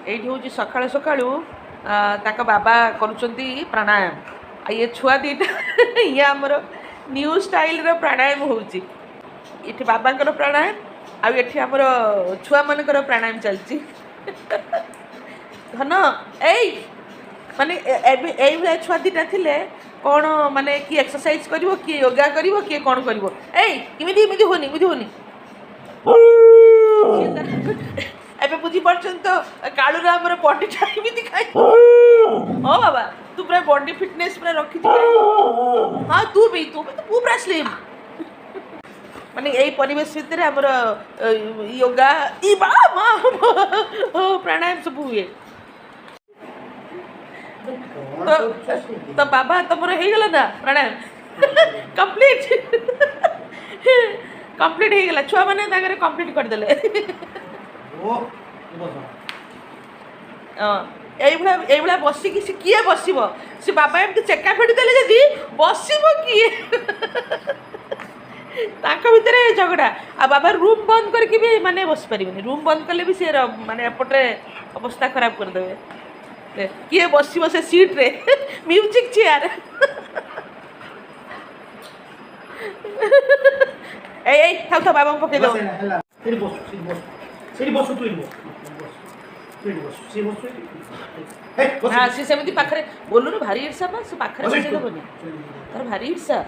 ଏଇଠି ହେଉଛି ସକାଳୁ ସକାଳୁ ତାଙ୍କ ବାବା କରୁଛନ୍ତି ପ୍ରାଣାୟାମ। ଆଉ ଇଏ ଛୁଆ ଦୁଇଟା, ଇଏ ଆମର ନ୍ୟୁ ଷ୍ଟାଇଲର ପ୍ରାଣାୟାମ ହେଉଛି। ଏଠି ବାବାଙ୍କର ପ୍ରାଣାୟାମ ଆଉ ଏଠି ଆମର ଛୁଆମାନଙ୍କର ପ୍ରାଣାୟାମ ଚାଲିଛି। ଧନ ଏଇ ମାନେ ଏବେ ଏଇଭଳିଆ ଛୁଆ ଦୁଇଟା ଥିଲେ କ'ଣ ମାନେ କିଏ ଏକ୍ସରସାଇଜ କରିବ, କିଏ ୟୋଗା କରିବ, କିଏ କ'ଣ କରିବ। ଏଇ ଏମିତି ଏମିତି ହୁଅନି, ଏମିତି ହୁଅନି। ଏବେ ବୁଝିପାରୁଛନ୍ତି ତ କାଳୁର ଆମର ବଡିଟା ଏମିତି ଖାଇ। ହଁ ବାବା, ତୁ ପୁରା ବଡି ଫିଟନେସ୍ ପୁରା ରଖିଛୁ। ହଁ, ତୁ ବି ତୁ ପୁରା ସ୍ଲିମ୍। ମାନେ ଏଇ ପରିବେଶ ଭିତରେ ଆମର ୟୋଗା ଇ ବା ମା ପ୍ରାଣାୟାମ ସବୁ ହୁଏ। ତ ତ ବାବା, ତମର ହେଇଗଲା ନା ପ୍ରାଣାୟାମ କମ୍ପ୍ଲିଟ୍? କମ୍ପ୍ଲିଟ୍ ହେଇଗଲା, ଛୁଆମାନେ ତାଙ୍କର କମ୍ପ୍ଲିଟ୍ କରିଦେଲେ। ହଁ, ଏଇଭଳିଆ ବସିକି ସେ କିଏ ବସିବ? ସେ ବାବା ଏମିତି ଚେକା ଫେଡ଼ି ଦେଲେ ଯଦି ବସିବ କିଏ? ତାଙ୍କ ଭିତରେ ଝଗଡ଼ା। ଆଉ ବାବା ରୁମ୍ ବନ୍ଦ କରିକି ବି ମାନେ ବସିପାରିବେନି। ରୁମ୍ ବନ୍ଦ କଲେ ବି ସେ ମାନେ ଏପଟେ ଅବସ୍ଥା ଖରାପ କରିଦେବେ। କିଏ ବସିବ ସେ ସିଟ୍ରେ? Music chair. ଏଇ ଏଇ, ଥାଉ ଥାଉ, ବାବାଙ୍କୁ ପକେଇଦେବ। ହେଲା, ସେଇଠି ବସ, ସେଇଠି ବସ, ସେଇଠି ବସ। ତୁ ଏଇଠି ବସ, ତୁ ଏଇଠି ବସ, ସିଏ ବସ। ହଁ, ସେ ସେମିତି ପାଖରେ ବୋଲୁର ଭାରି ଈର୍ଷା ପା। ସେ ପାଖରେ ବସେଇ ଦେବନି, ତାର ଭାରି ଈର୍ଷା।